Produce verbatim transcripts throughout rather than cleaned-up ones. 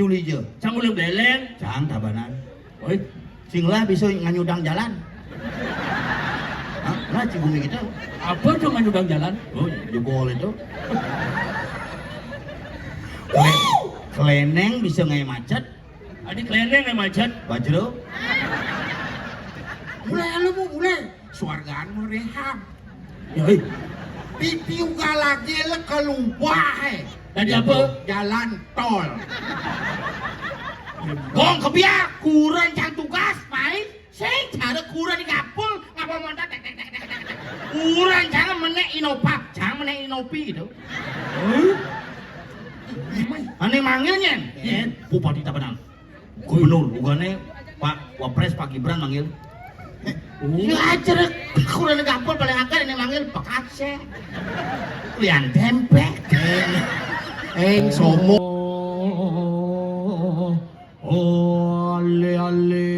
Juli ja. Cang uling beleng. Cang tabanan. Oi. Sing lah bisa nganyudang jalan. Hah? Lah, cibumi kita. Apa tuh nganyudang jalan? Oh, jebol itu. Kle-, keleneng bisa ngai macet. Adi keleneng ngai macet. Bajro. Mulai anu, Bu, mulai. Suargaan mau rehab. Ya, eh. Pipiu galagel kalubah, eh. Tadi apa? Jalan tol. Gong kebiak, kurang cang tugas, pai. Sing cara kurang di kapul, ngapa montat, tek, tek, tek, tek, tek. Kurang cang menek inopap, cang menek inopi gitu. Hah? Ane manggil nyen? Nyen. Bupati Tabanan. Gubernur, bukannya Pak Wapres, Pak Gibran manggil. Ya aja deh, kurang gampang paling akal ini manggil Pak Aceh. Lian tempe. Eng somo. Oh, ale, ale.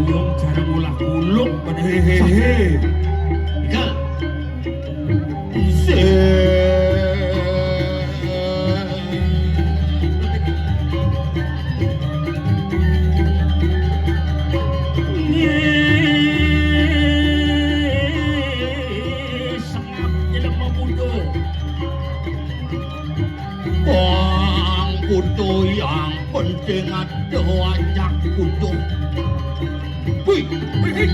Dulung cara ngulah kuluk pada hehehe. Ikel. Sengap jelema butuh. Wong butuh yang penting ada ajak butuh. Wih, wih, wih.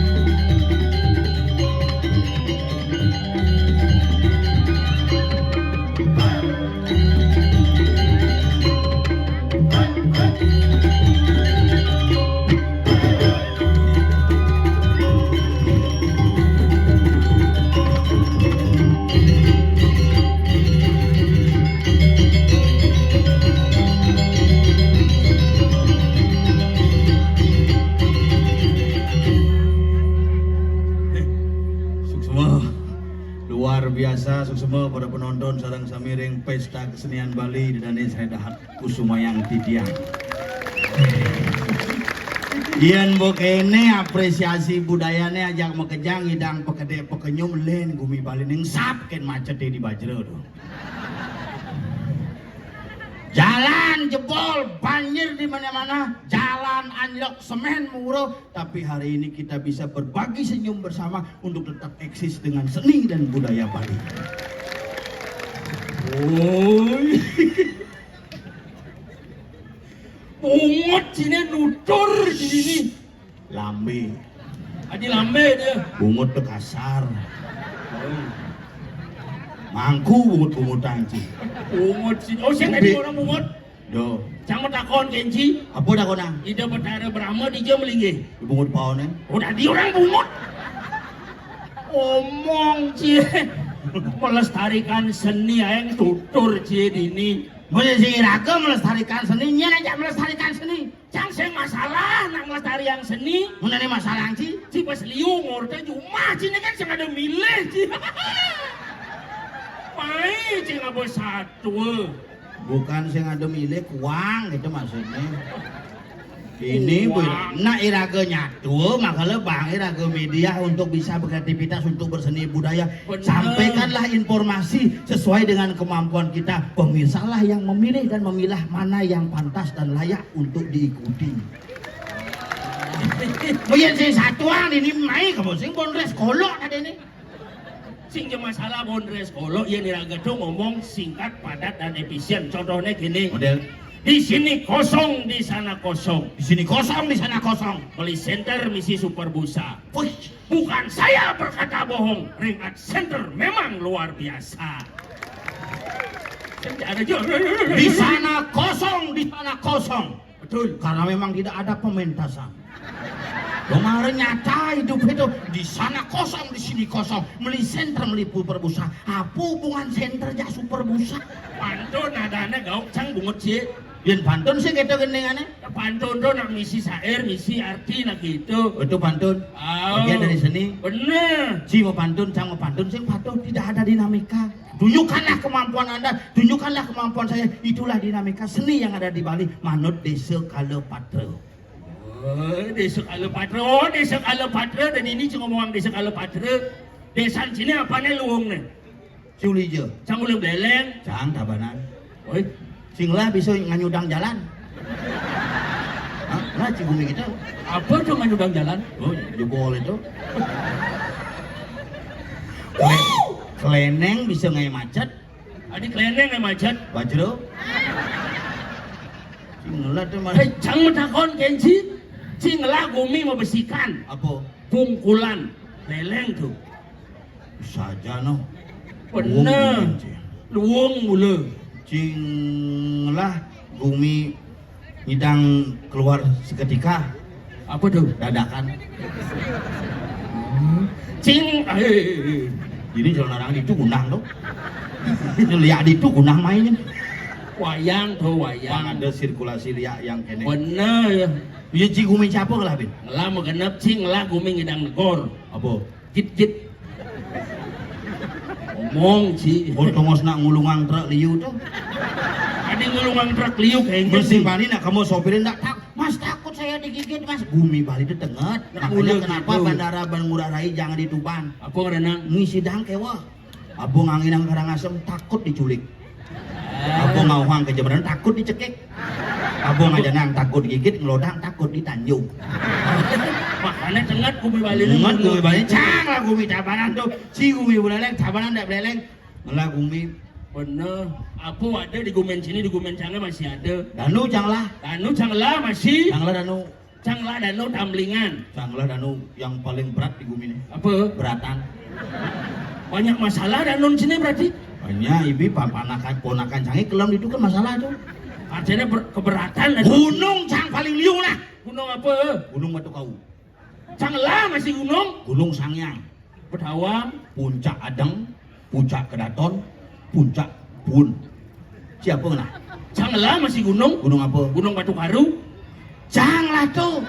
Suksma. Luar biasa, suksma para penonton sareng samiring Pesta Kesenian Bali di Dane Sredahat. Kusumayang titiang. Yén mbok kéné apresiasi budayane ajak makejang, idang pekedek pekenyum, lén gumi Bali ning sap kén macete di Bajra tuh. Jalan jebol, banjir di mana-mana, jalan anjlok, semén murah, tapi hari ini kita bisa berbagi senyum bersama untuk tetap eksis dengan seni dan budaya Bali. Woi. Bungut sini nutur di sini. Lambe. Aji lambe dia. Bungut tuh kasar. Mangku bungut-bungutan, Ci. Bungut sini. Oh, siapa tadi orang bungut? Do. Cang mau takon, Kenci. Apa takonan? Ida Betara Brahma di jam linggih. Bungut paonan. Oh, tadi orang bungut. Omong, Ci. Melestarikan seni aing tutur, Ci, dini. Mun sing iraga melestarikan seni, nyén aja melestarikan seni. Cang sing masalah nak melestarikan seni. Mun ada masalah, Ci? Ci pas liu ngorta jumah, Ci, ini kan sing ada milih, Ci. Mai, Ci, ngapa satwa? Bukan sing ada milih, kuang gitu maksudnya. Ini, Bu, nak iraga nyatu, makanya Bang iraga media untuk bisa berkreativitas, untuk berseni budaya. Bener. Sampaikanlah informasi sesuai dengan kemampuan kita. Pemirsalah yang memilih dan memilah mana yang pantas dan layak untuk diikuti. Bukan sing satuan ini mai kamu sing bonres kolok tadi ini. Sing jeung masalah bonres kolok, ya niraga tuh ngomong singkat, padat, dan efisien. Contohnya gini. Model? Di sini kosong, di sana kosong. Di sini kosong, di sana kosong. Beli center misi super busa. Wih, bukan saya berkata bohong. Ringat center memang luar biasa. Ada juga. Di sana kosong, di sana kosong. Betul. Karena memang tidak ada pementasan. Kemarin nyata hidup itu, di sana kosong, di sini kosong. Meli center, meli super busa. Apa hubungan center jak super busa? Pantun adanya gauk cang bungut sih. Yen pantun sih gitu gendingannya. Pantun tuh nak misi syair, misi arti, nak gitu. Itu pantun. Oh. Bagian dari seni. Bener. Si mau pantun, cang mau pantun, sing patuh tidak ada dinamika. Tunjukkanlah kemampuan Anda, tunjukkanlah kemampuan saya. Itulah dinamika seni yang ada di Bali. Manut Desa Kalapatra. Oh, Desa Kalapatra. Oh, Desa Kalapatra. Dan ini cuma ngomong Desa Kalapatra. Desa sini apa nih luung nih? Culija. Cang ulah beleng. Cang tabanan. Oi. Sing lah bisa nganyudang jalan. Hah? Lah, Cigumi gitu. Apa tuh nganyudang jalan? Oh, jebol itu. Kle- Keleneng bisa ngai macet. Adi keleneng ngai macet. Bajro. Sing lah tuh mah. Hei, cang metakon kenci. Sing lah gumi membesikan. Apa? Pungkulan. Leleng tuh. Saja no. Bener. Luung mula. Cing lah gumi ngidang keluar seketika. Apa tuh? Dadakan. Cing, eh, eh, eh. Jadi kalau narang itu gunang tuh. Lihat itu gunang mainin. Wayang tuh, wayang. Bang ada sirkulasi liak yang kene. Bener ya. Iya, Cigumi siapa lah, Bin? Lah mau genep, cing lah gumi ngidang negor. Apa? Git, git. Ngomong, Ci. Oh, tongos nak ngulungang truk liu tuh. Adi ngulungang truk liu kayak gitu. Mesti Bali nak kamu sopirin, ndak tak. Mas, takut saya digigit, Mas. Gumi Bali itu tenget. Nah, makanya kenapa gitu. Bandara Ban Ngurah Rai jangan dituban. Apa karena? Ngisi dangkewa. Abang angin yang Karangasem takut diculik. Abang ngauhang ke Jemberan takut dicekik. Abang aja nang takut digigit, ngelodang takut ditanjung. Makanya tenget gumi Bali. Tenget gumi Bali, cang lah gumi tabanan tuh. Si gumi beleleng, tabanan ndak beleleng. Ngelah gumi. Bener. Apa ada di gumen sini, di gumen sana masih ada. Danu cang lah. Danu cang lah masih. Cang lah danu. Cang lah danu tamlingan. Cang lah danu yang paling berat di gumi ini. Apa? Beratan. Banyak masalah danun sini berarti. Banyak, ibi pa- panakan ponakan canggih kelam itu kan masalah itu. Artinya ber- keberatan dan gunung cang paling liu lah. Gunung apa? Gunung Batu Kau. Cang lah masih gunung. Gunung Sangyang. Bedawang. Puncak Adeng, Puncak Kedaton, Puncak Pun. Siapa nah? Cang lah masih gunung. Gunung apa? Gunung Batu Karu. Cang lah tuh.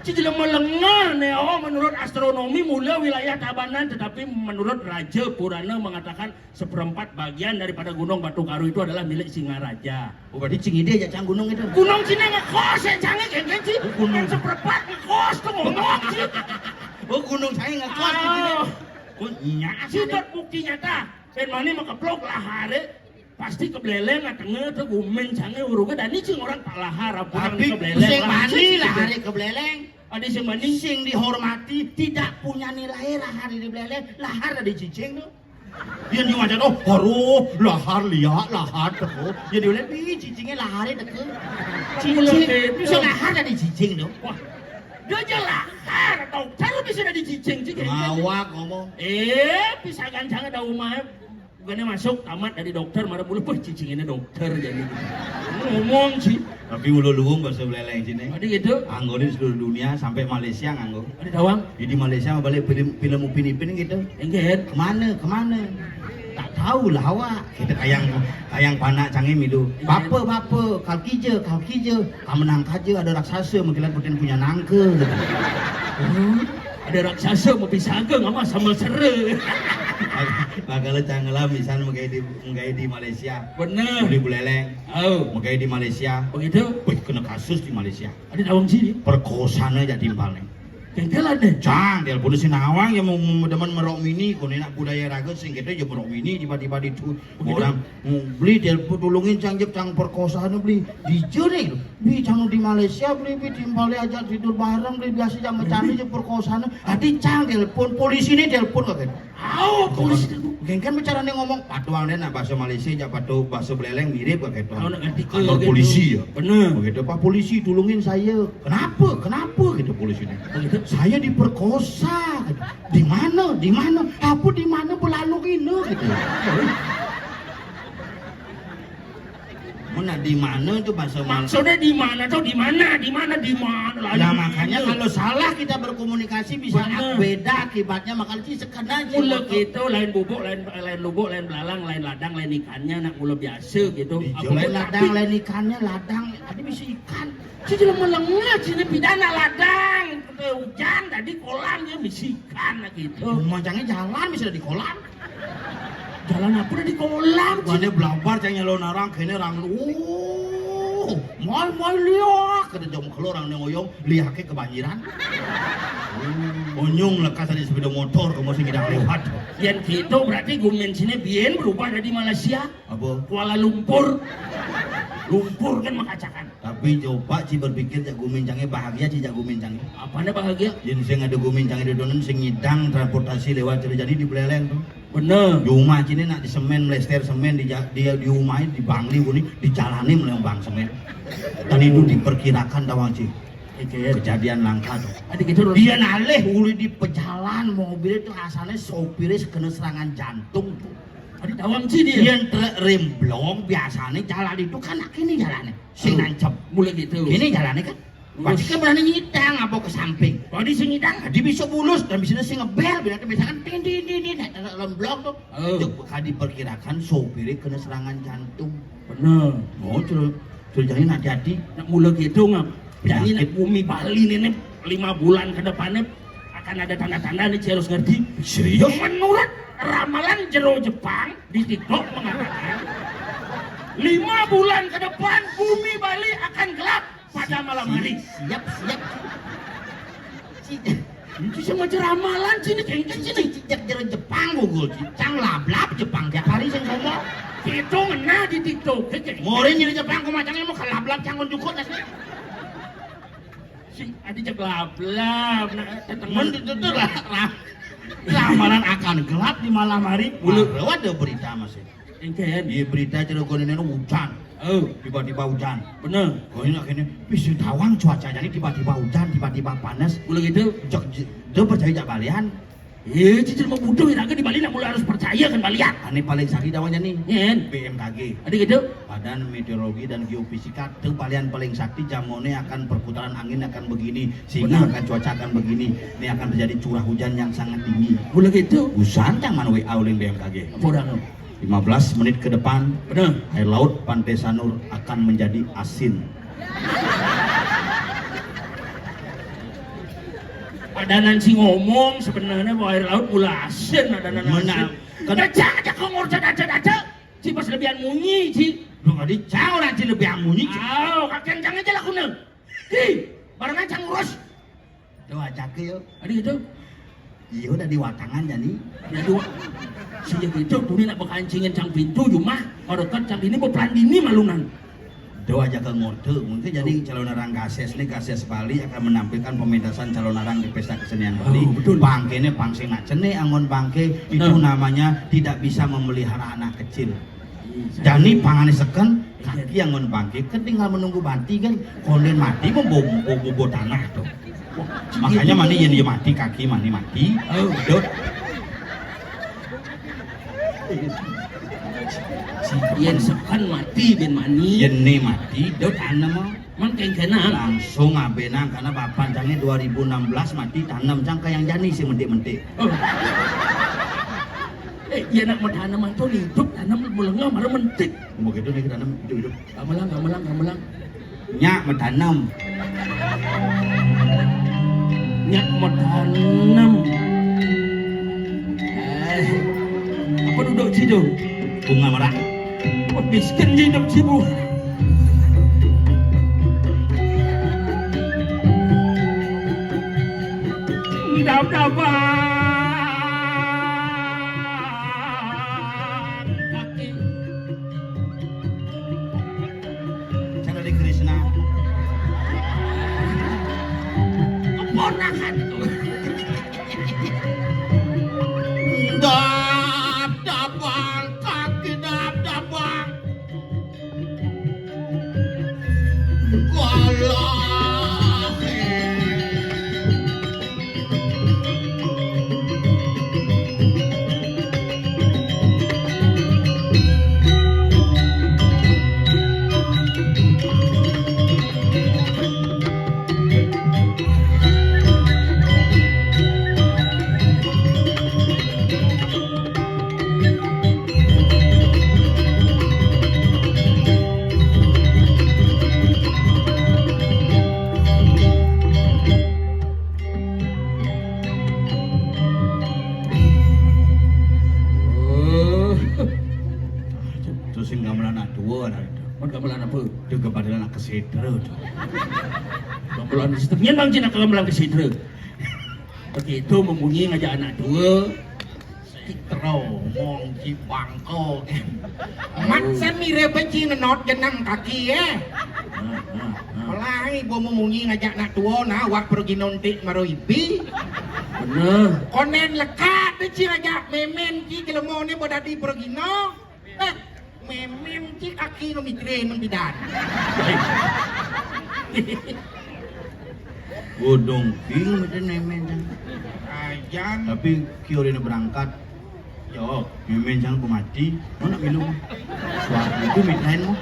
Ci jelema lengar nih, oh, menurut astronomi mula wilayah Tabanan, tetapi menurut Raja Purana mengatakan seperempat bagian daripada Gunung Batu Karu itu adalah milik Singaraja. Oh, berarti cing ide aja cang gunung itu. Gunung sini ngekos ya, cangnya kayak gitu. Oh, gunung. Kan seperempat ngekos tuh ngomong sih. Oh, gunung saya ngekos di sini. Oh. Oh, iya. Sidot bukti nyata. Dan mana mah keplok lahare pasti kebeleleng, tengah tuh gumen canggih uruga dan ini cing orang tak lahar apa. Tapi kebeleleng sing lah, mani cing lahare kebeleleng. Ada sing mani sing dihormati, tidak punya nilai lahar di beleleng, lahar dari cicing tuh. Yang diwajar, oh, haruh, lahar liak, lahar teko. Yang diulang, ih, cicingnya lahar teko. Cicing, bisa lahar dari cicing tuh. Wah, dia aja lahar, dokter bisa dari cicing, cicing. Ngawak ngomong. Eh, bisa gancang ada umah. Bukannya masuk, tamat dari dokter, marah bulu, wah, cicing ini dokter jadi. Ngomong sih. Tapi ulu luung bahasa beleleng sini. Ada gitu. Anggo di seluruh dunia sampai Malaysia nganggo. Ada tawang. Jadi Malaysia mah balik film, film Upin Ipin gitu. Enggak. Kemana? Kemana? Tak tahu lah awak. Kita kayang kayang panak cangim itu. Bapa bapa, kalkija kalkija, kamenang kaja ada raksasa mengkilat putin punya nangka gitu. Ada raksasa mau pisaga ngama sama sere. Bakal canggelam misalnya mengkaji di mengkaji di Malaysia. Bener. Beli buleleng. Oh. Mengkaji di Malaysia. Begitu. Wih, kena kasus di Malaysia. Ada tawang sini. Perkosaan aja timpal nih. Kengkelan deh. Cang, telepon si Nawang yang mau mau demen merok mini, kau nak budaya raga sing kita je merok mini tiba-tiba di tu orang hmm, beli telepon tulungin cang jep cang perkosaan beli di juri beli cang di Malaysia beli beli timpal aja tidur bareng beli biasa jam cang je perkosaan. Adi cang telepon polisi ni telepon kau kan. Au, polisi. Geng kan bicarane ngomong, patuang deh, nak bahasa Malaysia, jak patuh bahasa Beleleng mirip kayak gitu. Au, nak ngerti ke, kantor gitu. Polisi ya. Bener. Begitu, "Pak polisi, tulungin saya." "Kenapa? Kenapa?" gitu polisinya. Begitu. "Saya diperkosa." Gitu. "Di mana? Di mana?" "Apa di mana berlalu ini?" gitu. Mana di mana tuh bahasa Mal- Maksudnya di mana tuh? Di mana? Di mana? Di mana? Lah, nah, iya. Makanya kalau salah kita berkomunikasi bisa beda akibatnya, makanya sih sekena aja. Mula gitu, lain bubuk, lain, lain lubuk, lain belalang, lain ladang, lain ikannya, nak mula biasa gitu. Di apa lain ladang, tapi lain ikannya, ladang, tadi bisa ikan. Cicil melengah, cina pidana ladang. Kata hujan, tadi kolam dia bisa ikan lah gitu. Rumah jangan jalan, bisa di kolam. Jalan apa udah di kolam? Bukannya belabar, cang nyelon orang, kene orang, "Oh, mal, mal liak." Kata jong kalau orang neng oyong, liaknya kebanjiran. Onyong lekas ada sepeda motor, kamu sing ngidang lewat. Yang gitu berarti gumen sini bien berubah dari Malaysia. Apa? Kuala Lumpur. Lumpur kan makacakan. Tapi coba ci berpikir, jak gumin cangnya bahagia, ci jak gumin cangnya. Apanya bahagia? Yen sing ada gumin cangnya di donen sing ngidang transportasi lewat terjadi di Beleleng tuh. Bener. Di rumah cini nak di semen, melester semen di ja- di di rumah di Bangli ini dijalani meleng bang semen. Dan itu diperkirakan tawang ci. Oke. Kejadian langka tuh. Ada gitu loh. Dia nalih uli di pejalan mobil itu asalnya sopirnya kena serangan jantung tuh. Ada tawang ci dia. Dia truk remblong biasanya jalan itu kan kini jalannya. Sing nancep. Mulai gitu. Kini jalannya kan. Lurus. Pasti kan berani nyitang apa ke samping. Kalau di sing nyitang, dia bisa bulus dan bisa sing ngebel, bila misalkan tin tin tin tin, remblong tuh. Oh. Itu bakal diperkirakan sopirnya kena serangan jantung. Bener. Oh, terus terus jadi hati-hati. Nak mula gitu ngap. Jadi nak bumi Bali ini lima bulan ke depannya akan ada tanda-tanda nih, harus ngerti. Serius? Menurut ramalan jero Jepang di TikTok mengatakan lima bulan ke depan bumi Bali akan gelap pada malam hari. Siap, siap. Itu sama aja ramalan sini, kayaknya sini. Cicak jero Jepang gugul, cicang lablab Jepang tiap hari sing ngomong. Itu ngena di TikTok, oke. Morin jadi Jepang, kok macamnya mau ke lablab canggon jukut asli. Si adi cek lablab, nah, tetemen. Mun itu tuh lah, lah. Ramalan akan gelap di malam hari. Bulu. Baru ada berita masih. Engken. Di berita Cilegon ini hujan. Oh. Tiba-tiba hujan. Bener. Oh, ini akhirnya bisa tawang cuaca, jadi tiba-tiba hujan, tiba-tiba panas. Bulu gitu. Cek j- dia percaya jak balian. Eh, cicil mau butuh iraga di Bali nak mula harus percaya kan balian. Ini paling sakit tawang jadi. Nyen. B M K G. Ada gitu. Badan Meteorologi dan Geofisika, tuh balian paling sakti jamone akan perputaran angin akan begini, sehingga benar. Akan cuaca akan begini. Ini akan terjadi curah hujan yang sangat tinggi. Bulu gitu. Hujan cang mana W A uling B M K G. Apa orang? Lima belas menit ke depan, benar. Air laut Pantai Sanur akan menjadi asin. Adanan si ngomong sebenarnya bahwa air laut mula asin, adanan. Mana? Asin. Kan- Aja, aja kau ngurus aja, aja. Ci pas lebihan munyi, Ci. Lu tadi cang orang ci lebihan munyi, Ci. Aw, kakian cang aja lah kuna. Di, barengan cang ngurus. Tuh, ajak ke, yo. Ada gitu. Iya, udah di watangan, jadi. Jadi, wa- sejak itu, tuni nak bekancingin cang pintu, cuma, merekat cang ini, beperan dini malunan. Doa jaga ngode, mungkin jadi calon orang Gases nih, Gases Bali akan menampilkan pementasan calon orang di Pesta Kesenian Bali. Oh, betul. Bangke ini pangse nak cene, angon bangke, itu namanya tidak bisa memelihara anak kecil. Iya, jani pangane seken, iya. Kaki angon bangke, kan tinggal menunggu mati kan, konden mati mau bobo, bobo tanah tuh. Wah, makanya mani yen dia mati, kaki mani mati. Oh. Dot. Yen seken mati ben mani. Yen ne mati, dot anem. Man kengkena. Langsung abenang karena bapan cange dua ribu enam belas mati tanem cang ke yang jani si mentik-mentik. Oh. Eh, iya nak mau tanem atau hidup tanem mau lengah marah mentik. Mau gitu nih tanem hidup-hidup. Gamelang, gamelang, gamelang. Nyak metanem. Nyak metanem. Eh, apa duduk situ? Bunga merah. Wah, miskin hidup sibu. Dap-dapan kaki. Cara di Krishna. Keponakan tuh. Oh. Terus sing gamelan anak tua, nah, itu. Mun gamelan apa? Itu kebetulan anak kesedra, tuh. Gamelan kesedra. Nyén Bang Cina gamelan kesedra. Begitu memunyi ngajak anak tua. Ki teromong, ki bangko. Mat samire beci nenot jeneng kaki, eh. Nah, nah, nah. Mulai bo memunyi ngajak anak tua, nah, wak pergi nontik maro ibi. Bener. Konen lekat deh ci ngajak memen ki jelemone bo dadi pergino. Eh, memen ci kaki no mitre nang bidan. Godong ki no mitre memen, Jang. Ajan. Tapi ki orene berangkat. Yo, memen Jang pemati. Mana milu? Suatu itu mitrain mo.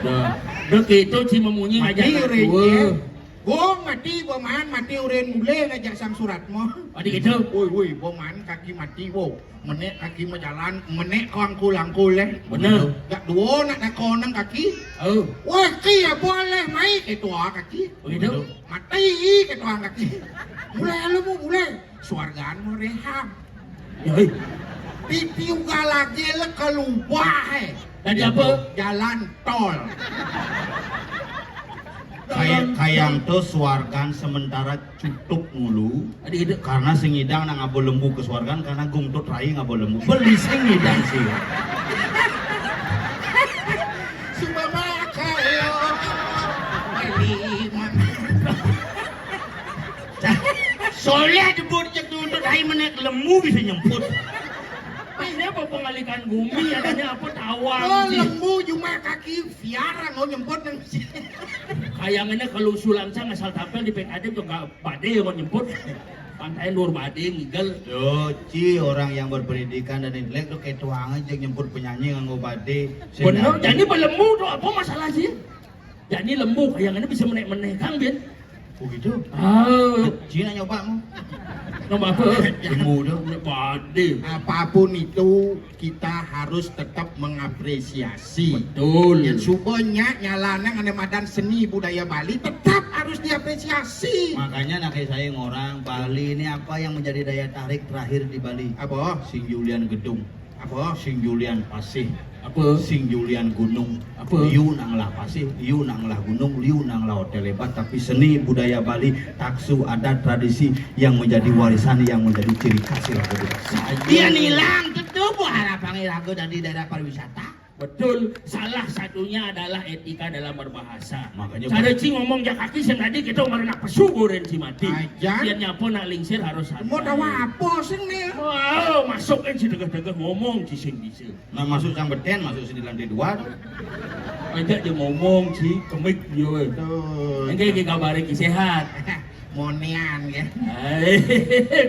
Dah. Dah gitu ci memunyi ngajak anak tua. Gong mati, boman mati, urin mulih ngajak sang surat mo. Adi gitu. Woi, woi, boman kaki mati, wo. Menek kaki majalan, menek kangkul-angkul, eh. Bener. Gak duo nak nakonang kaki. Oh. Wah, ki ya boleh mai ketua kaki. Begitu. Mati ketua kaki. Mulai lu mau mulai. Suargaan mau rehab. Ya, hei. Pipi uga lagi le keluar, eh. Tadi apa? Jalan tol. Kayak kayang tuh suargaan sementara cutup mulu. Adi itu. Karena sing idang nang abo lembu ke suargaan karena gung tuh rai ngabo lembu. Beli sing idang sih. Sumama kayo. Beli mama. Soalnya jemput cek tuntut, hai menek lembu bisa nyemput. Ini apa pengalikan bumi, adanya apa tawang? Oh, lembu cuma kaki fiara mau nyemput nang sini. Kayangannya kalau sulam sang asal tampil di P K D tuh nggak badai mau nyemput. Pantai Nur Badai ngigel. Yo, ci orang yang berpendidikan dan intelek tuh kayak tuang aja nyemput penyanyi nganggo badai. Bener, jadi belembu tuh apa masalah sih? Jadi lembu kayangannya bisa menek-menek, Kang Bin. Oh gitu. Ah. Cina nyoba mau. Nyoba apa? Lembu tuh. Menek badai. Apapun itu kita harus tetap mengapresiasi. Betul. Yang subanya nyalana ngene madan seni budaya Bali tetap harus diapresiasi. Makanya nak saya ngorang Bali ini apa yang menjadi daya tarik terakhir di Bali? Apa? Sing Julian Gedung. Apa? Sing Julian Pasih. Apa? Sing Julian Gunung. Apa? Liu nang lah pasih, liu nang lah gunung, liu nang lah hotel hebat, tapi seni budaya Bali, taksu, adat, tradisi yang menjadi warisan, yang menjadi ciri khas Iraga Budaya. Dia hilang, tentu buah harapan Iraga dari daerah pariwisata. Betul, salah satunya adalah etika dalam berbahasa. Makanya cara ci ngomong jak kaki sing tadi kita ngomong nak pesu goren ci mati. Ajan. Biar nyapo nak lingsir harus santai. Mau tahu apa sih nih? Wow, masuk kan si degah-degah ngomong ci sing bisa. Nah, masuk sang beten, masuk sini lantai dua tuh. Ajak dia ngomong ci kemik dia. Tuh. Engke ki kabare ki sehat. Monean ya. Hai,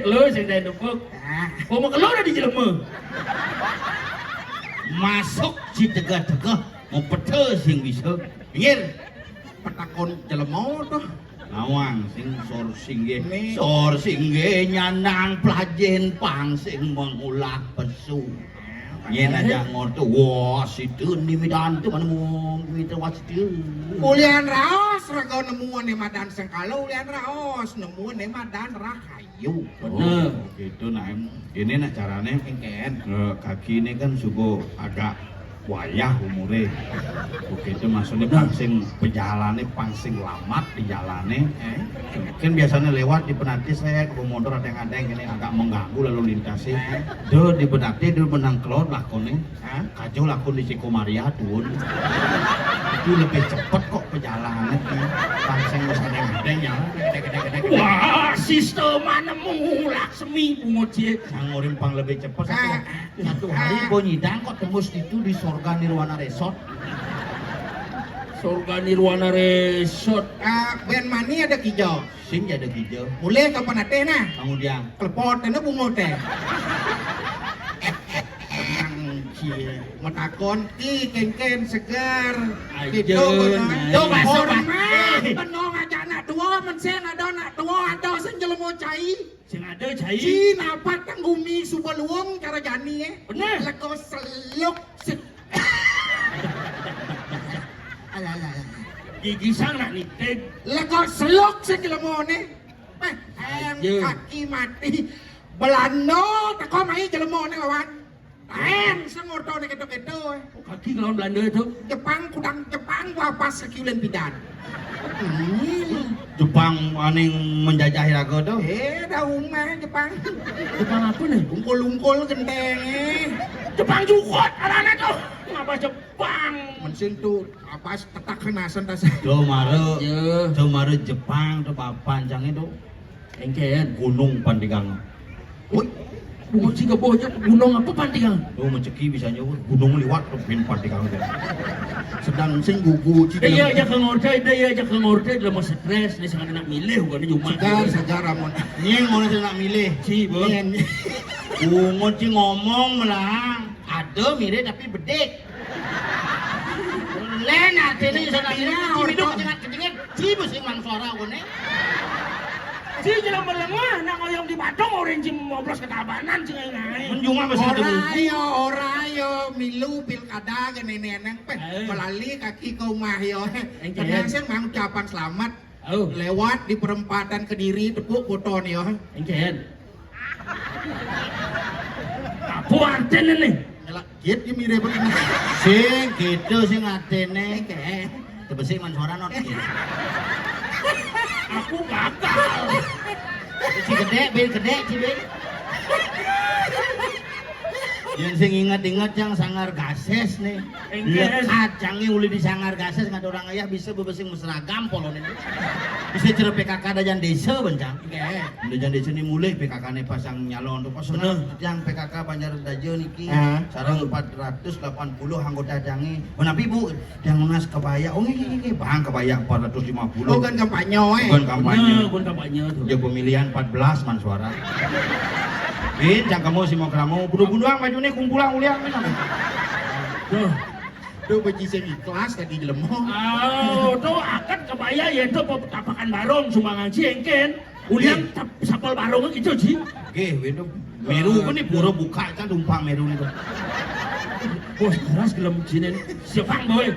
lu sing dari nupuk. Ah. Kok mau keluar di jelema? Masuk ci degah-degah, mau pete sing bisa. Pinggir. Petakon jelema tuh. Nawang sing sor singgih. Sor singgih nyandang plajen pang sing mengulah pesu. Yen aja ngono, wah, situ ni midan tu mana mu, midan wah situ. Ulian raos, raga nemu ane madan sengkala, ulian raos, nemu ane madan rahayu. Bener. Oh, gitu, nah, em, ini nak carane. Engken. Eh, kaki ini kan sugo agak wayah umure. Begitu maksudnya pang sing pejalane, pang sing lamat di jalane. Eh? Kan biasanya lewat di penanti saya ke motor ada yang ada yang ini agak mengganggu lalu lintas sih. Eh? Do di penanti do menang kelot lah kone. Hah? Kajo lakon di Ceko Maria tuun. Itu lebih cepet kok perjalanannya. Pang sing wis ada yang ada yang jalan. Gede, gede, gede, gede. Wah, sistem mana mulak semi pungut sih. Sang uring pang lebih cepet. Satu, satu hari bo nyidang kok tembus itu di Sorga Nirwana Resort. Sorga Nirwana Resort. Ah, ben mani ada kijau. Sing ada kijau. Mulai kapan ate nah? Kamu dia. Klepot ana bungo teh. Tenang cie. Metakon ki kengken segar. Ayo, gitu, nah. Tuh, masuk, Pak. Hormat, penuh ngajak anak tua. Men sing ada anak tua, ada sing jelema cai. Sing ada cai. Ci napat tang gumi suba luung cara jani, eh. Bener. Lego seluk se-, alah, alah, alah. Gigi sang nak nitip. Lego seluk sing jelema ne. Eh, yang kaki mati. Belanda teko mai jelema ne lawan. Lain sing ortone keto-keto, eh. Kaki lawan Belanda itu. Jepang, kudang Jepang, wapas sekiulen pidan. Hmm. Jepang aning menjajah raga tuh. Eh, dah umah Jepang. Jepang apa nih? Ungkul-ungkul gendeng, eh. Jepang jukut, arane tuh. Ngapa Jepang? Mensin tuh, apa tetak kenasan tas. Tuh mare, tuh mare Jepang tuh papan cang itu. Engken. Gunung Pantigang. Woi, bungut si gebohnya gunung apa Pantigang? Oh, menceki bisanya, woi, gunung liwat tuh pin Pantigang tuh. Sedang sing gugu ci. Iya aja ke ngortai, iya aja ke ngortai, udah mau stres nih, sangat enak milih, bukan cuma. Segar, segar, amun. Nyeng, mau nak milih. Ci, bang. Bungut ci ngomong melang. Ada mirip tapi bedik. Len artine iso nang ngene, ci miduk jengat-jengat, ci mesti mang suara kene. Ci jelema lengah, nak ngoyong di Badung, orang ci moblos ke Tabanan, ci ngai-ngai. Menjunga masih ada. Ora yo, ora yo, milu pilkada kene neneng, peh, melali kaki ke rumah yo. Engke. Kadang sing mang ucapan selamat. Oh. Lewat di perempatan Kediri, tepuk foto nih yo. Engke. Apa artine nih? Nyelak git dia mirip begini. Sing gitu sing artine. Engke. Tebesik man suara not. Aku gagal. Ci gede, bil gede, ci bil. Yang sing inget-inget yang Sanggar Gases nih. Engke. Lekat canggih uli di Sanggar Gases nggak ada orang ayah bisa bebesing mesragam polon ini. Bisa cerep P K K dajan desa bencang. Engke. Dajan desa ini mulih P K K ne pasang nyalon tuh. Pas bener. Yang P K K Banjar Daja niki. Ah. Sarang empat ratus delapan puluh anggota canggih. Menapi Bu, yang lunas kebaya. Oh, ini, ini, bang kebaya empat ratus lima puluh. Oh, kan kampanye, eh. Bukan kampanye. Bener, bukan kampanye tuh. Ya pemilihan empat belas man suara. Bin, cang kamu si mau keramu, bunuh-bunuhan baju ini kumpulan ulian. Tuh. Tuh baju sing ikhlas tadi jelema. Oh, tuh akad kebaya ya tuh tapakan barong sumbangan si engken. Ulian sapal barong gitu sih. Oke, itu meru kan nih pura buka kan tumpang meru itu. Bos keras gelem sini. Siapa boy?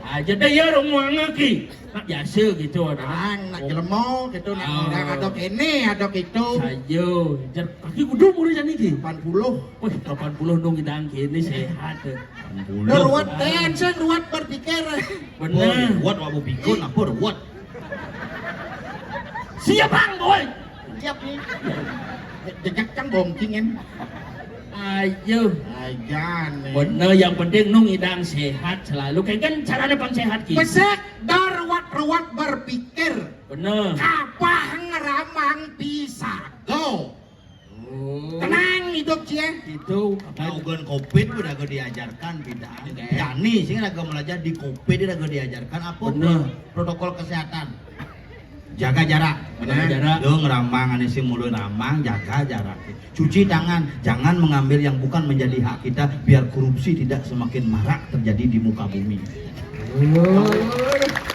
Aja deh ya rong muang lagi. Nak biasa gitu ada. Ang nak jelema gitu nak orang ada kene ada gitu. Saja. Jar kaki kudu mulai jani ki. Delapan puluh. Wih, delapan puluh nung idang kene sehat. Delapan puluh. Ruwet ten sing ruwet berpikir. Bener. Ruwet wak pikun apa ruwet? Siap bang boy. Siap nih. Jejak cang bongkingin. Ayo. Ajan. Bener yang penting nung idang sehat selalu. Kayak kan caranya pang sehat ki. Besek dar ruwet-ruwet berpikir. Bener. Kapah ngeramang pisago. Oh. Tenang hidup cie. Itu. Nah, ugan covid udah gue diajarkan bidang. Oke. Jani sih raga belajar di covid dia raga diajarkan apa? Bener. Protokol kesehatan. Jaga jarak. Jaga jarak. Lo ngerambang ane sih mulu rambang, jaga jarak. Cuci tangan, jangan mengambil yang bukan menjadi hak kita biar korupsi tidak semakin marak terjadi di muka bumi. Oh.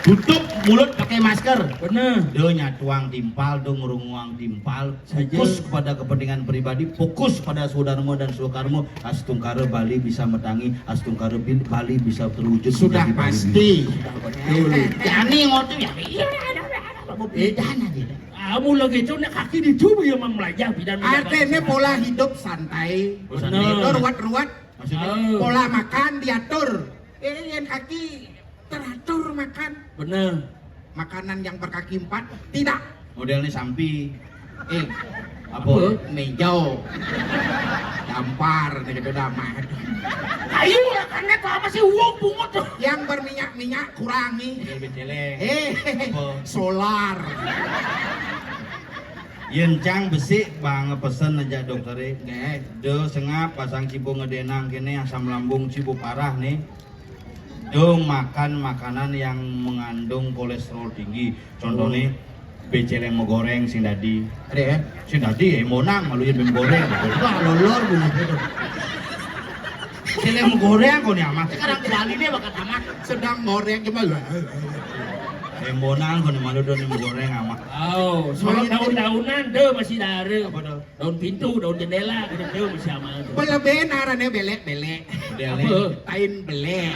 Tutup mulut pakai masker. Bener. Do nyatuang timpal, do ngerunguang timpal. Fokus kepada kepentingan pribadi, fokus pada swadarma dan swakarma. Astungkara Bali bisa metangi, astungkara Bil-, Bali bisa terwujud. Sudah menjadi Bali pasti. Sudah pasti. Jani ngotu ya. Iya, ada, ada, ada. Apa bedanya gitu? Kamu lagi itu nak kaki di tubuh yang memang belajar bidang. Artinya pola hidup santai. Bener. Itu ruwet-ruwet. Maksudnya? Oh. Pola makan diatur. Eh, yang kaki teratur makan. Bener. Makanan yang berkaki empat tidak. Modelnya sampi. Eh, apa? Apa? Mejo. Dampar nih gitu damai. Ayo lah karena itu apa sih uang pungut tuh? Yang berminyak-minyak kurangi. Model becele. Eh, apa? Solar. Yen cang besik bang pesen aja dokter. Nggih. Do sengap pasang cibo ngedenang kene asam lambung cibo parah nih. Do makan makanan yang mengandung kolesterol tinggi. Contohnya, oh, becele megoreng sing dadi. Ada ya? Sing dadi ya monang malu yen goreng. Wah, lolor bungut itu. Becele megoreng kok nih amat. Sekarang kembali deh bakat amat. Sedang goreng gimana? Embonan kono malu do nem goreng amat. Oh, soal daun-daunan deh masih ada. Apa tuh? Daun pintu, daun jendela, gitu deh masih aman tuh. Pelebih narané belek-belek. Belek. Apa? Tain belek.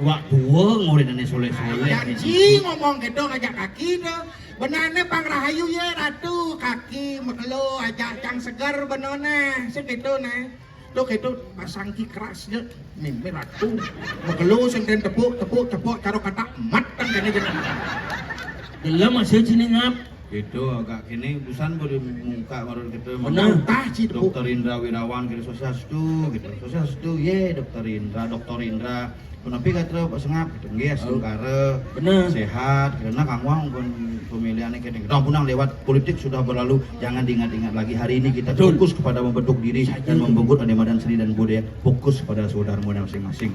Wak tua ngorinané soleh-soleh. Janji ngomong gitu ngajak kaki tuh. Benarné pang rahayu ya ratu, kaki mekelo aja cang segar benone. Segitu nah. Tuh gitu pasang ki keras ya. Mimpi ratu. Mekelo sing den tepuk, tepuk, tepuk, caro kata mat kan kene gitu. Gelem masih sini ngap. Gitu agak kini busan boleh muka baru gitu. Bener. Tah, ci tepuk. Dokter Indra Wirawan gitu, sosiastu gitu. Sosiastu, ye, Dokter Indra, Dokter Indra. Menepi kata Pak Sengap gitu. Nggih, astungkara. Bener. Sehat gitu. Nah, Kang Wang pun pemilihannya kene. Dong punang lewat politik sudah berlalu, jangan diingat-ingat lagi. Hari ini kita fokus kepada membentuk diri dan membentuk Ade Madan Seni dan Budaya. Fokus kepada saudara muda masing-masing.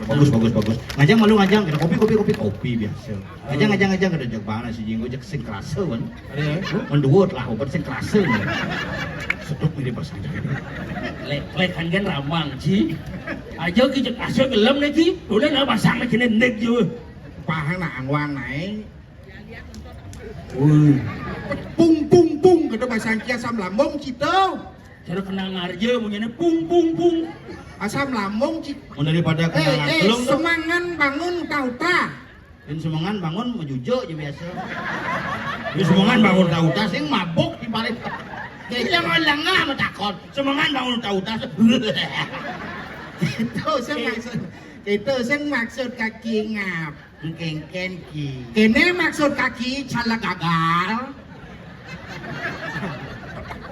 Bagus, bagus, bagus. Ngajang malu ngajang gitu. Kopi, kopi, kopi, kopi biasa. Ngajang, ngajang, ngajang kada jag bana si Jinggo jag sing kerasa kan. Ada ya? Menduot lah obat sing kerasa. Seduk mirip pas ngajang. Lek, lek kan kan ramang, Ji. Aja ki jeg asa gelem nih, Ji. Udah nah pasang lagi nih nek jo. Pahang nah angwang naik. Woi. Pung, pung, pung, kata bahasa Angki asam lambung cito. Cara kena ngarja, punyanya pung, pung, pung. Asam lambung cito. Mun daripada kena eh, eh, ngantlung tuh. Semangan bangun tau ta. Yén semengan bangun mejujuk aja biasa. Yén semengan bangun tau ta sing mabuk di paling. Dia mau lengah metakon. Semengan bangun tau ta. Itu sing maksud. Itu sing maksud kaki ngap. Engkengken ki. Kene maksud kaki cala gagal.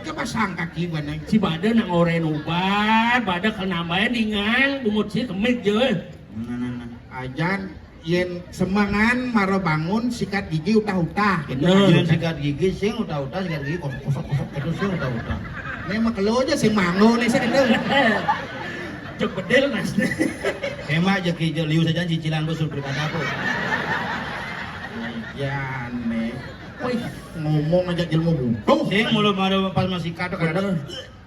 Coba sang kaki mana? Si bada nak ngoren ubat, bada kenambahan dingan, bungut si kemik je. Nah, nah, nah. Ajan yén semengan mara bangun sikat gigi utah-utah. Bener. Yén sikat gigi sing utah-utah, sikat gigi kosok-kosok gitu sing utah-utah. Né mah kelo aja sing mango né sing gitu. Cek bedil mas. Emang aja ki liu saja cicilan bos suruh kata aku. Ya né. Wih, ngomong aja jelma butuh. Sing mulu mara pas masih kata kadang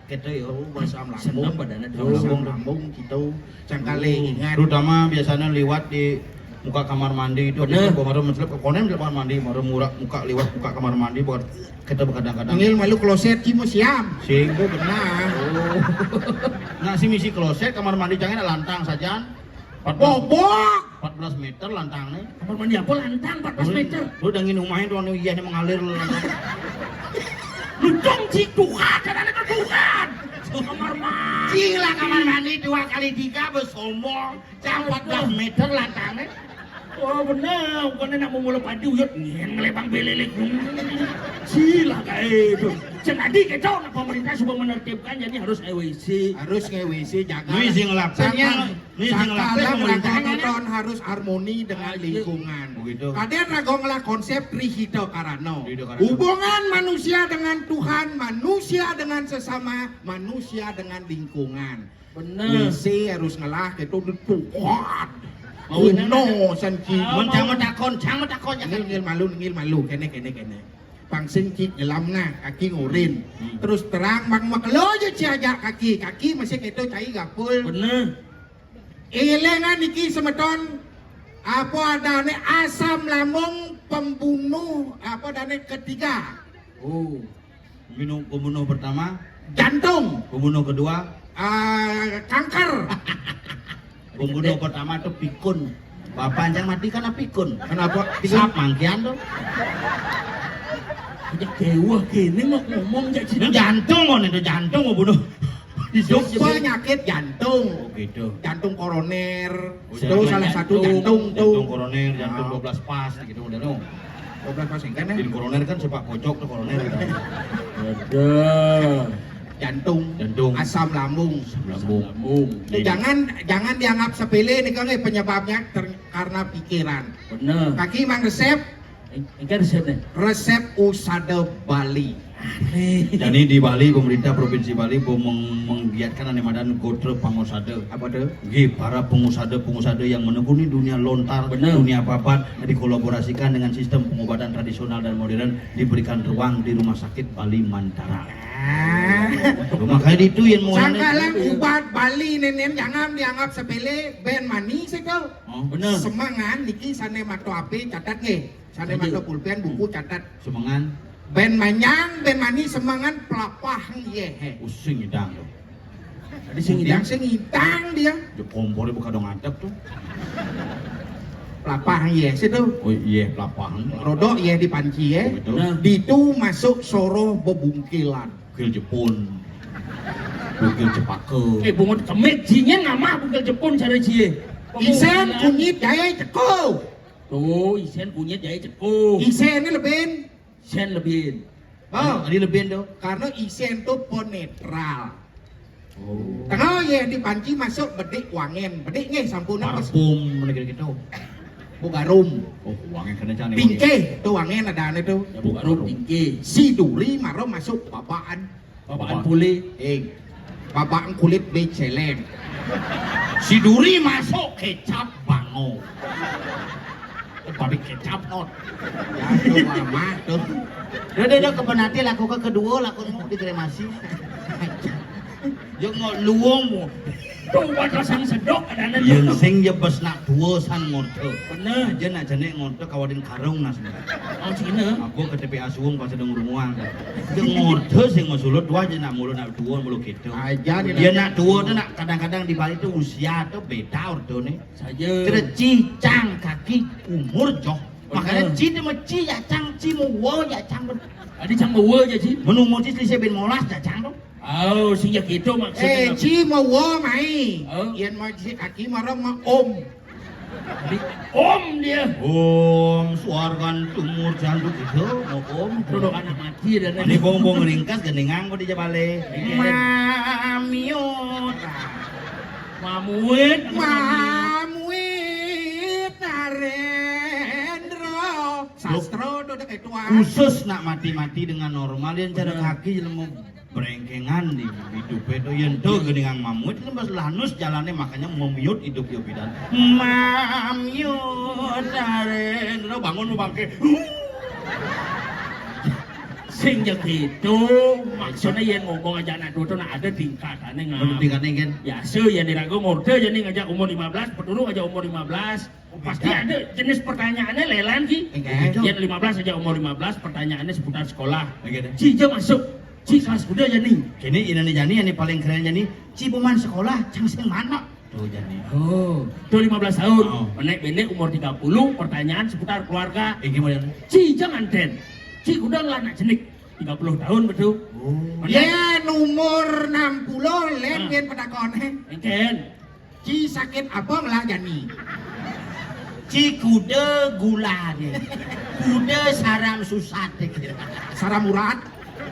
Gitu ya, oh, bahasa lambung. Seneng badannya. Bahasa lambung gitu. Sangkale ingat. Terutama biasanya liwat di muka kamar mandi itu. Bener. Itu kemarin mencelep ke konem di kamar mandi, baru murah muka liwat muka kamar mandi buat kita kadang-kadang. Ngil malu kloset ki museum. Sing. Oh, benar. Oh. Nah, si misi kloset kamar mandi jangan lantang saja. Bobok. Empat belas meter lantangnya. Kamar mandi apa lantang empat belas meter? Lu udah ngin umahin tuh anu iya mengalir lu. Lu dong si Tuhan, jangan itu Tuhan. Kamar mandi. Cing lah kamar mandi dua kali tiga bersombong. Cang empat belas meter lantangnya. Oh benar, bukan nak mau mulai padi uyut nyen ngelebang belelik. Sila kayak itu. Ceng adi kacau nak pemerintah sudah menertibkan jadi harus E W C. Harus nge-W C jaga. Ini sing lapis. Sangkal Nih, sing lapis pemerintah. Raga nonton harus harmoni dengan lingkungan. Begitu. Kadén raga ngelah konsep Tri Hita Karana. Tri Hita Karana. Hubungan manusia dengan Tuhan, manusia dengan sesama, manusia dengan lingkungan. Bener. W C harus ngelah gitu di Tuhan. Mau Uno sanci. Mau, mau. Cang mau takon, cang mau takon ya. Ngil, ngil malu, ngil malu, kene, kene, kene. Pang sing ci nyelam nah, kaki ngurin. Hmm. Terus terang, mang makelo aja ci ajak kaki. Kaki masih keto cai gapul. Bener. Ilingan iki semeton, apa adane asam lambung pembunuh, apa adane ketiga? Oh. Minum pembunuh pertama. Jantung. Pembunuh kedua. Ah, kanker. Pembunuh pertama tuh pikun. Bapak anjang mati kan pikun. Kenapa? Pikun. Sap mangkian tuh. Dewa kene mau ngomong jak sini. Jantung kan itu jantung mau bunuh. Hidup. Penyakit jantung. Oh, gitu. Jantung koroner. Oh, itu salah satu jantung tuh. Jantung koroner, jantung dua belas pas gitu udah no. Dua belas pas kan ya? Jadi koroner kan sepak pojok tuh koroner. Ada. Jantung, jantung, asam lambung. Asam lambung. Lambung. Jadi jangan, jangan dianggap sepele nih kan, eh, penyebabnya ter-, karena pikiran. Bener. Kaki mang resep. Ini resep nih. Resep usada Bali. Jadi di Bali, pemerintah Provinsi Bali bo meng- menggiatkan ane madan gotra pangusada. Apa tuh? Nggih, para pengusada-pengusada yang menekuni dunia lontar, bener, dunia babat, dikolaborasikan dengan sistem pengobatan tradisional dan modern, diberikan ruang di Rumah Sakit Bali Mantara. Ah. Makanya itu yang mau sangkalan ubat Bali nenen jangan dianggap sepele, ben mani sih kau. Oh, bener. Semangan niki sane mato ape catat nggih. Sane mato pulpen buku catat. Semangan. Ben manyang, ben mani semangan pelapah ye he. Using idang tu. Tadi sing idang, sing idang dia. Dia kompor buka dong adep tu. Pelapah ye situ. Oh iya, pelapah. Rodok ye di panci ye. Oh, betul. Nah. Ditu masuk soroh bebungkilan. Bungkil Jepun. Bungkil Jepaka. Eh, bungut kemit jinyen ngamah bungkil Jepun cara cie. Isen kunyit jahe ceko. Tuh, isen kunyit jahe ceko. Isen ni lebin. Isen lebin. Oh, ini lebin tu. Karena isen tu pun netral. Oh. Tengah ye di panci masuk bedik wangen. Bedik nggih sampun. Parfum negeri gitu. Bugarum. Oh, wangen kena cang. Tingkih tu wangen ada ane tu. Ya, bugarum tingkih. Si duri maro masuk babaan. Babaan pule. Eh, babaan kulit beceleng. Si duri masuk kecap bango. Pabrik kecap not. Ya, tu mah tu. Dah, dah, dah, kebenati laku ke kedua, laku mau dikremasi. Yo ngok luong mo. Tu buat rasang sedok ada nanti. Yen sing ya bes nak tua san ngorta. Benar. Aja nak jenek ngorta kawadin karung nas. Oh, Cina. Aku ke T P A Suwung pas sedang runguang. Dia ngorta sing masulut dua aja nak mulu nak tua mulu kita. Aja ni. Dia nak tua tu nak kadang-kadang di Bali tu usia tu beda orta ni. Saja. Kena cicang kaki umur joh. Makanya ci dia meci ya cang ci mau ya cang. Adi cang mau ya ci. Menumur ci selisih bin molas ya cang tu. Oh, sing ya gitu maksudnya. Eh, ci mau mai. Oh. Yang mau ci kaki marah ma om. Jadi, om dia. Om suargan tumur janduk itu mau om. Produk anak mati dan ini bongbong ringkas gendingang kok di Jabale. Iya. Mamiut. Mamuit. Mamuit Narendra. Sastro tu dekat tuan. Khusus nak mati-mati dengan normal yang cara kaki lemu. Brengkengan di hidup itu yang tu geningang mamut lembas lanus jalannya makanya memiut hidup yo bidan. Mamiut Narendra bangun lu bangke. Sing ya gitu. Maksudnya yang ngomong aja anak dua tu nak ada tingkatane ngam. Ada tingkatane kan? Ya so yang diragu ngorde jadi ngajak umur lima belas, peturu aja umur lima belas. Pasti ada jenis pertanyaannya lelan ki. Yang lima belas aja umur lima belas pertanyaannya seputar sekolah. Ci aja masuk. Ci kelas kuda aja nih. Kini ini nih jani yang paling keren jani. Ci buman sekolah cang sing mana? Tuh jani. Oh, tuh lima belas tahun. Oh. Menek bendek umur tiga puluh pertanyaan seputar keluarga. Iki mau jani. Ci jangan ten. Ci kuda lah nak jenik tiga puluh tahun betul. Oh. Yen umur enam puluh len yen petakone. Enten. Ci sakit apa ngelah jani? Ci kuda gula ni. Kuda saram susat. Saram urat.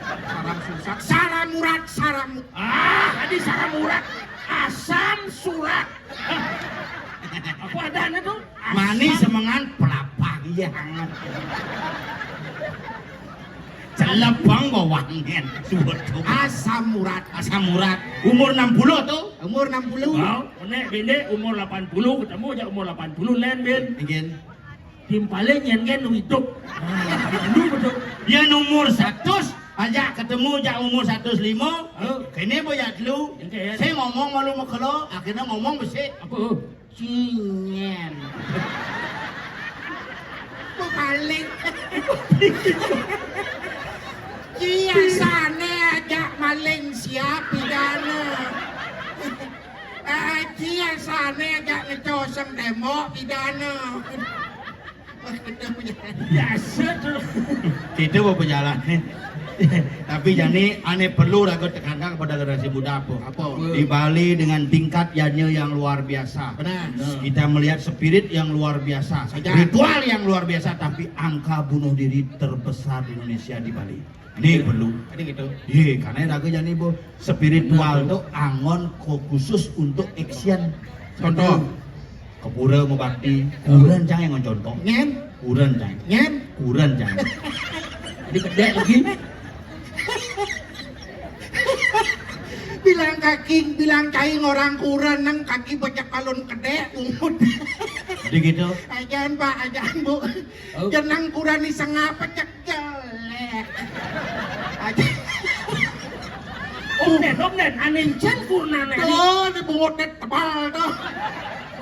Saram susat. Saram urat, saram. Ah, tadi saram urat. Asam surat. Apa ada anu tu? Manis semengan pelapang iya hangat. Celepang bawangen. Suwet. Asam urat. Asam urat. Umur enam puluh tu? Umur enam puluh. Wow, nek bendek umur lapan puluh ketemu aja umur lapan puluh len ben. Nggih. Timpale nyen ngen hidup. Lu betul. Yen umur seratus aja ketemu aja umur seratus lima. Oh. Kene boya telu. Nggih. Saya ngomong malu mekelo, akhirnya ngomong besik. Apa? Cinyen. Kok maling? Biasane ajak maling siap pidana. Eh, biasane ajak ngecosem tembok pidana. Biasa tu. Kita mau berjalan. Tapi jani ane perlu raga tekankan kepada generasi muda apa? Apa? Di Bali dengan tingkat yadnya yang luar biasa. Benar. Kita melihat spirit yang luar biasa, saja. Ritual yang luar biasa, tapi angka bunuh diri terbesar di Indonesia di Bali. Ini perlu. Ini gitu. Iya, karena raga jani bu spiritual tuh angon ko- khusus untuk action. Contoh. Kepura mau bakti, kuran cang yang contoh. Ngen. Kuran cang. Ngen. Kuran cang. Jadi kedek lagi. Bilang kaki, bilang cai ngorang kurenan, kaki becek palun kedék, bungut. Jadi gitu. Ajaan, Pak, ajaan, Bu. Oh. Jeneng kurenan sing apa, cek jelék. Aja. Om Dén, Om Dén, ané encén kurenan né. Tuh, di bungut né tebal tuh.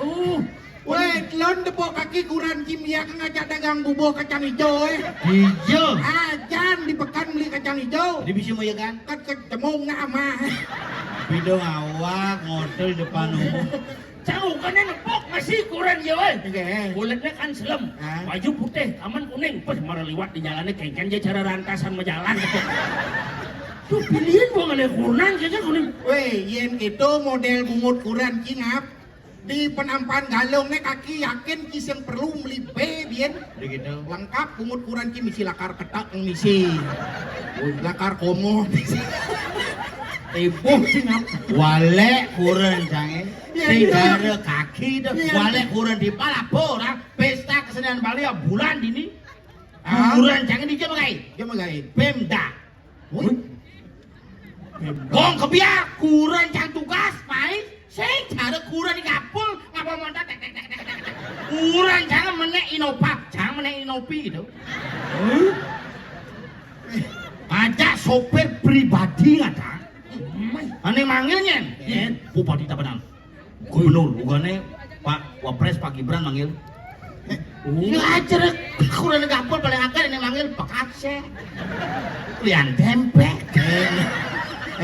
Uh. Wéh, lon depok kaki kurenan kimia ngajak dagang bubur kacang ijo, éh. Ijo. Ajaan di pekan beli kacang ijo. Jadi bisa mau ya kan? Kan kecemung nak amah. Bidung awak, ngodol depan umum. Cau kan nepok masih kurenan ya, wéh. Oké. Kulitnya kan selem, hah? Baju putih, kaman kuning, pas mara liwat di jalannya kengken aja cara rantasan majalan. Tuh pilihan gua ngalih kurenan kayaknya kuning. Wéh, yén itu modél bungut kurenan cingap. Di penampan galung né kaki yakin ki sing perlu meli bé, bién. Begitu. Lengkap bungut kurenan ki misi lakar ketek misi. Lakar komo. Tibuh sing ap-, walék kurenan cangé. Iya, iya. Tiga kaki tuh. Iya. Walék kurenan di pala apa orang pesta kesenian Bali ya bulan ini. Ah. Kurenan cangé di jam gai. Jam gai. Pemda. Wih. Gong kebiak, kurenan cang tugas, pai. Sing cara kurenan di kapul, ngapa montat, tek, tek, tek, tek, tek, tek. Kurenan cang menék Innova, cang menék Innopi gitu. Hah? Ajak sopir pribadi ngadang. Ané manggil nyén? Yén. Bupati Tabanan. Gubernur, bukannya Pak Wapres, Pak Gibran manggil. Iya aja deh, kurenan kapul paling akal ini manggil Pak Kasé. Lian tempe. Éng,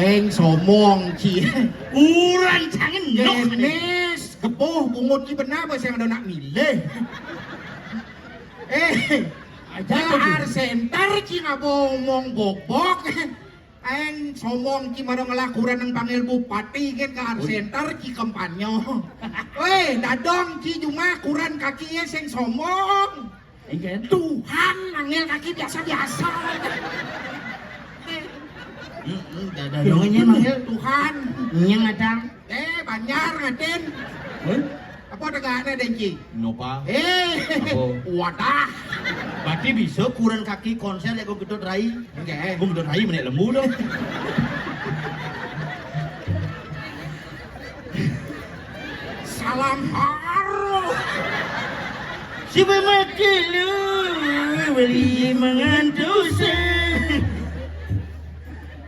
éng somong, Ci. Kurenan cangé nok. Gemes, gepuh, bungut ki benar apa sing ada nak milih. Éh, aja tuh. Art Center, Ci, ngapa omong bobok. Éng somong ki mara ngelah kurenan nang panggil bupati kén ka Art Center ki kampanye. Wéh, dadong ki jumah kurenan kaki ya sing somong. Engkén. Tuhan manggil kaki biasa-biasa. Heeh, dadong nyén manggil Tuhan. Nyén ngadang. Éh, Banjar ngadén. Hah? Apa tegakné, Dengki? Napa? Éh, apa? Wadah. Berarti bisa kurenan kaki konser ya Gong Ketut Rai. Enggak, éh. Gong Ketut Rai menék lembu tuh. Salam haru. Si pemakai lu beli mengantus.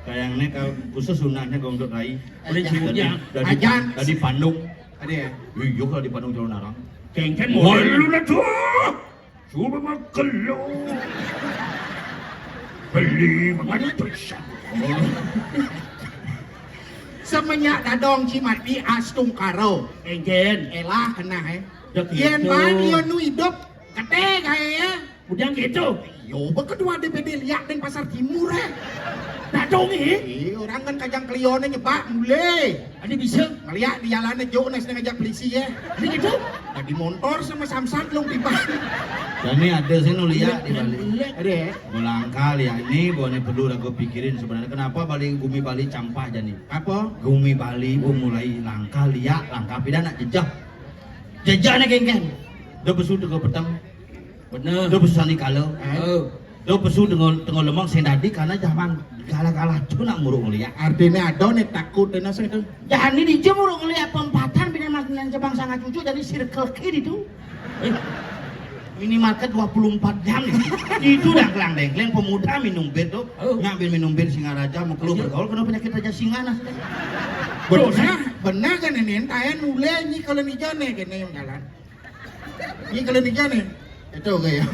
Kayaknya kalau khusus sunahnya Gong Ketut Rai. Boleh jawabnya. Dari, dari Pandung. Ada ya? Iya, kalau di Padang Calonarang. Kengken model lu dah tuh. Coba makan lu. Beli mengantus. Semenjak dadong Cimati astungkara. Kengken. Elah kena, éh. Yén bang, yo nu hidup, keté gaé ya. Udah gitu. Yo, ketua D P D liak di Pasar Timur, éh. Dadong, éh? Iya, orang kan kajang kelioné nyebak mulai. Ada bisa. Ngeliak di jalané jok, nas ngajak polisi, ya. Ada gitu. Tadi motor sama Samsat belum tiba. Jani ada sih nu liak di Bali. Ada ya? Langkah liak ini, bukannya perlu ragu pikirin sebenarnya. Kenapa Bali, gumi Bali campah jani? Apa? Gumi Bali, bu mulai langkah liak, langkah pidana jejak. Jejaknya kengken. Udah besu tengah petang. Bener. Udah pesu sandikala. Oh. Udah pesu tengah, tengah lemang sing dadi karena zaman galah-galah tu nak muruk ngeliat. Artinya ada nih takut dan asa itu. Jani di jam muruk ngeliat pempatan bina makinan jebang sangat cucu jadi circle kid itu. Eh, minimarket dua puluh empat jam nih. Itu dah kelang dengkleng pemuda minum bir tuh. Oh. Ngambil minum bir Singaraja mau keluar bergaul kena penyakit Raja Singa nah. Benar, benar kan ini entayan mulai ni kalau ni jane kena yang jalan. Ini kliniknya nih. Itu kayak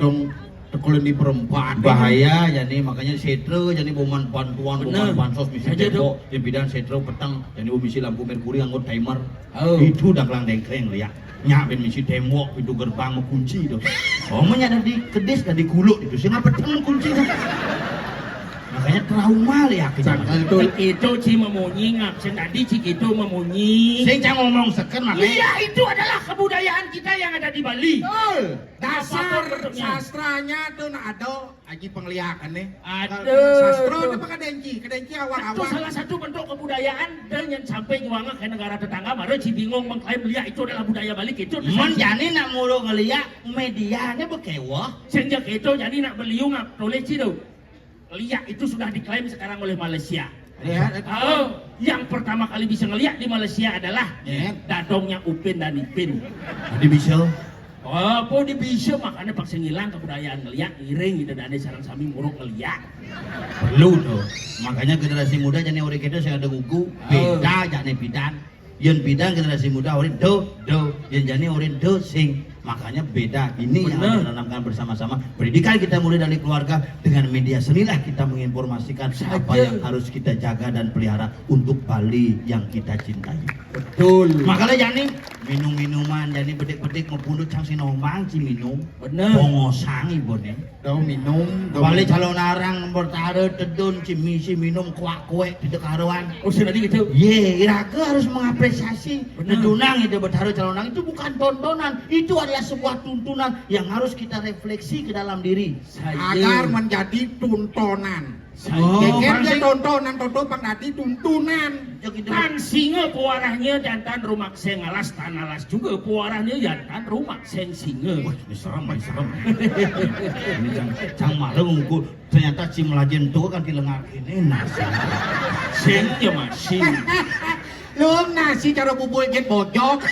dong tekulin di perempat. Bahaya, jadi makanya setra, jadi boman bantuan, boman bansos, misi tembok, pimpinan setra petang, jadi misi lampu merkuri, anggo timer. Oh. Itu udah kelang dengkleng liak. Nyak ben misi tembok, pintu gerbang mau kunci tuh. Oh, ada di kedis, ada di kuluk itu. Sing apa temen kunci tuh? Makanya trauma liak. Itu ci memunyi ngap, sing tadi ci gitu memunyi. Sing cang ngomong seken makanya. Iya, itu adalah kebudayaan kita yang ada di Bali. Betul. Dasar sastranya tuh nak ada aji pengliakan nih. Aduh. Sastra apa kadenci? Kadenci awak-awak. Itu salah satu bentuk kebudayaan dan yang sampai juangnya ke negara tetangga, baru ci bingung mengklaim liak itu adalah budaya Bali gitu. Men jani nak mulu ngeliak medianya bekewah. Sejak itu jadi nak beliung ngap tulis ci tuh. Liak itu sudah diklaim sekarang oleh Malaysia. Ya, oh, yang pertama kali bisa ngeliat di Malaysia adalah dadongnya Upin dan Ipin. Jadi bisa. Oh, apa dia bisa? Makanya paksa ngilang kebudayaan ngeliat, ngiring gitu, dan sareng sami muruk ngeliat. Perlu tuh. Makanya generasi muda jani orang kita saya ada ngugu, beda jani bidan. Yang bidan generasi muda orang do, do. Yang jani orang do, sing. Makanya beda. Ini yang harus ditanamkan bersama-sama. Pendidikan kita mulai dari keluarga, dengan media senilah kita menginformasikan apa yang harus kita jaga dan pelihara untuk Bali yang kita cintai. Betul. Makanya jani minum-minuman, jani bedik-bedik mau pundut sang sinombang ci minum. Bener. Bongosang ibu nih. Dong minum, dong. Balik calon arang bertara tedun ci misi minum kuak-kuek di dekaruan. Oh, sih tadi gitu. Ye, iraga harus mengapresiasi. Bener. Tedunang itu bertara calon arang itu bukan tontonan, itu adalah sebuah tuntunan yang harus kita refleksi ke dalam diri. Agar menjadi tuntonan. Oh, dia tontonan, tonton pang dadi tuntunan. Tan singa puarahnya jantan rumak sing alas, tan alas juga puarahnya jantan rumak sing singa. Wah, ini serem, ini serem. Ini cang, cang malu nguku. Ternyata ci melajin tuh kan dilengar ini nasi. Sing ya masih. Lung nasi cara bubul jet bojok.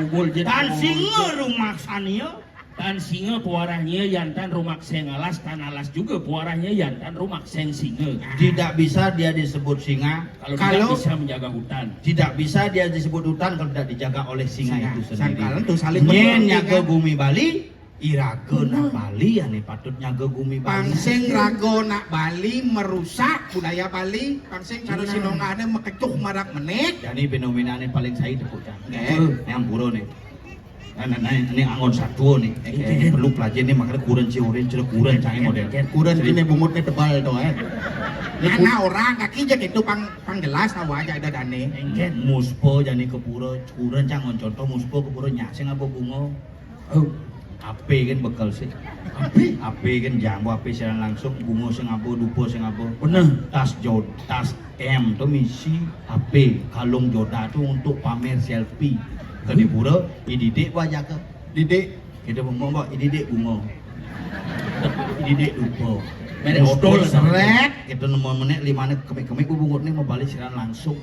Bubul jet. Tan singa rumak sania. Tan singa puarahnya jantan rumak sing alas, tan alas juga puarahnya jantan rumak sing singa. Tidak bisa dia disebut singa kalau tidak bisa menjaga hutan. Tidak bisa dia disebut hutan kalau tidak dijaga oleh singa itu sendiri. Nyen nyaga bumi Bali, iraga nak Bali, ane patut nyaga bumi Bali. Pangsing raga nak Bali merusak budaya Bali, pangsing cara sinongane mekecuh marak menik. Jadi fenomena ini paling saya tepuk tangan. Yang pura nih. Nah, nah, nah, ini angon satua nih. Eh, eh, perlu pelajar nih, makanya kurang ci orin, cila kurang canggih model. Kurang ci bungut nih tebal tuh, eh. Nah, nah, orang kaki aja gitu pang pang jelas tahu aja ada dane. Muspa jani ke pura, kurang cangon contoh muspa ke pura nyasing apa bunga. Oh, ape kan bekal sih. Ape? Ape kan jambu, ape siaran langsung, bunga sing apa, dupa sing apa. Bener. Tas jod, tas M tuh misi H P, kalung joda tuh untuk pamer selfie. Ke di pura, ididik wajah ke. Didik. Kita mau bawa ididik bunga. Ididik dupa. Mere odol seret, kita nemu menit lima menit kemik-kemik bungut nih mau balik siaran langsung.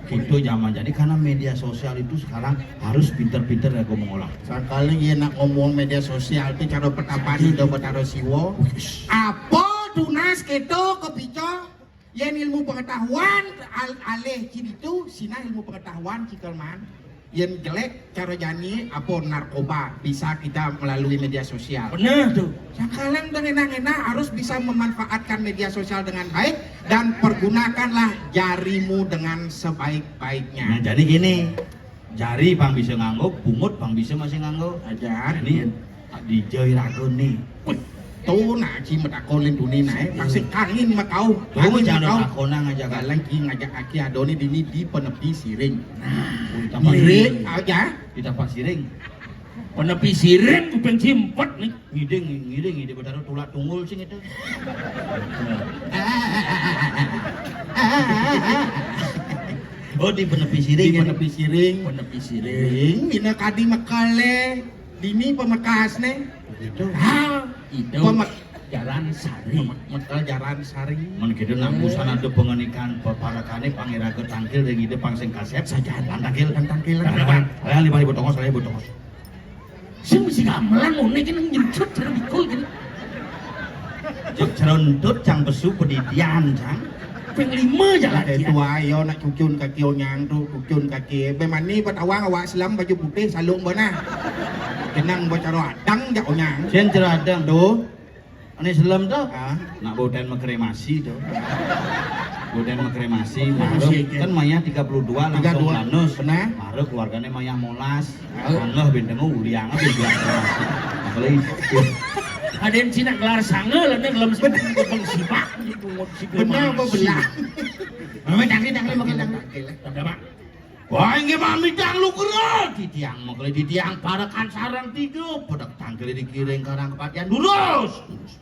Itu zaman jadi karena media sosial itu sekarang harus pinter-pinter ya gue mengolah. Sekali ya nak ngomong media sosial itu cara pertama itu betara siwo. Apa tunas kita kepica? Yen ilmu pengetahuan al alih ci ditu, sinah ilmu pengetahuan ci kelman. Yen jelek cara jani apa narkoba bisa kita melalui media sosial. Benar tuh. Sakalang dengan enak harus bisa memanfaatkan media sosial dengan baik dan pergunakanlah jarimu dengan sebaik-baiknya. Nah, jadi gini, jari pang bisa nganggo, bungut pang bisa masih nganggo. Ajar. Ini dijai raga nih. Wih, tuh nak ci metakon lintuni nae, pasti kangin makau. Tuh kangin makau. Takona ngajak. Galang ki ngajak aki adone dini di penepi siring. Nah, tapak siring aja. Di tapak siring. Penepi siring kuping cimpet nih. Ngiding, ngiding, ngiding betara tulak tunggul sing itu. Oh, di penepi siring. Di penepi siring. Penepi siring. Ina kadi mekale. Dini pemekas nih. Gitu. Ha, itu. Pemek- Jaran Sari. Mekel Jaran Sari. Men gitu nak busan ada pengenikan peparakane pangiraga tangkil dari ide pang sing kasep. Sajan. Lan tangkil. Lan tangkil. Ayo lima ribu tongos, lima ribu tongos. Sing mesti gamelan ngene iki nang nyucut cara mikul gini. Cuk ceruntut cang pesu pedidian cang. Ping lima jalan. Eh, tua yo nak cucun kaki onyang tu, cucun kaki. Bemani patawang awak selam baju putih salung bona. Kenang bacara adang jak onyang. Sen cara adang tu. Ini selam tu. Ah. Nak bodan mengkremasi tu. Bodan mengkremasi, maruk kan mayah tiga puluh dua langsung lanus. Benar. Maruk keluarganya mayah molas. Sangeh benteng uliang apa bilang. Kalau itu. Ada yang Cina gelar sangeh lah, nih, belum sebut, belum simak. Benar apa belah? Mami tangkil, tangkil, makan tangkil. Ada, Pak. Wah, inggih mami tang lu kera. Di tiang mengkele di tiang parekan sarang tiga. Pedek tangkil dikiring karang kepatian lurus. Lurus.